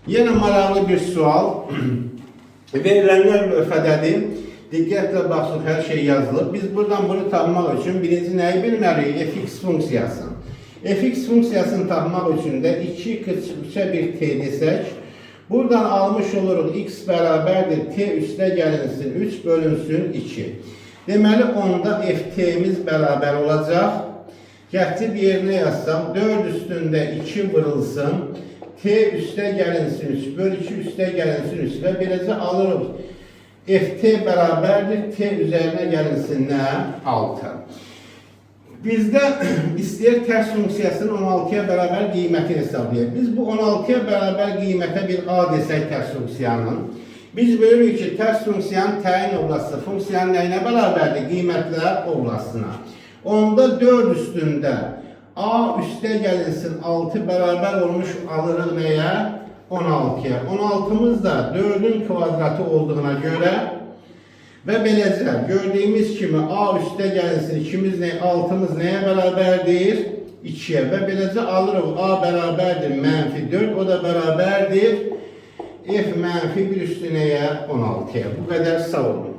Yenə maraqlı bir sual. Verilənlər lövhədədir. Diqqətlə baxsın, hər şey yazılıb. Biz buradan bunu tapmaq üçün birinci nəyi bilməliyik? Fx funksiyasını. Fx funksiyasını tapmaq üçün də 2 3-ə 1 t desək, buradan almış oluruq x bərabərdir t üstə gəlinsin 3 bölünsün 2. Deməli, onda ft-miz bərabər olacaq. Gətirib yerinə yazsam, 4 üstündə 2 vurulsun, t üstə gəlinsin 3, böl 2 üstə gəlinsin 3 və beləcə alırıq. Ft bərabərdir t üzərinə gəlinsin nə? 6. Bizdə istəyir tərs funksiyasının 16-ya bərabər qiymətini hesablayaq. Biz bu 16-ya bərabər qiymətə bir a desək tərs funksiyanın, biz bilirik ki, tərs funksiyanın təyin oblasti funksiyanın nəyinə bərabərdir? Qiymətlər oblastına. Onda 4 üstündə a üstə gəlinsin 6 bərabər olmuş alırıq nəyə? 16-ya. 16-mız da 4-ün kvadratı olduğuna görə və beləcə gördüyümüz kimi a üstə gəlinsin 2-miz nə, 6-mız nəyə bərabərdir? 2-yə və beləcə alırıq a bərabərdir mənfi 4, o da bərabərdir f mənfi 1 üstü nəyə? 16-ya. Bu qədər, sağ olun.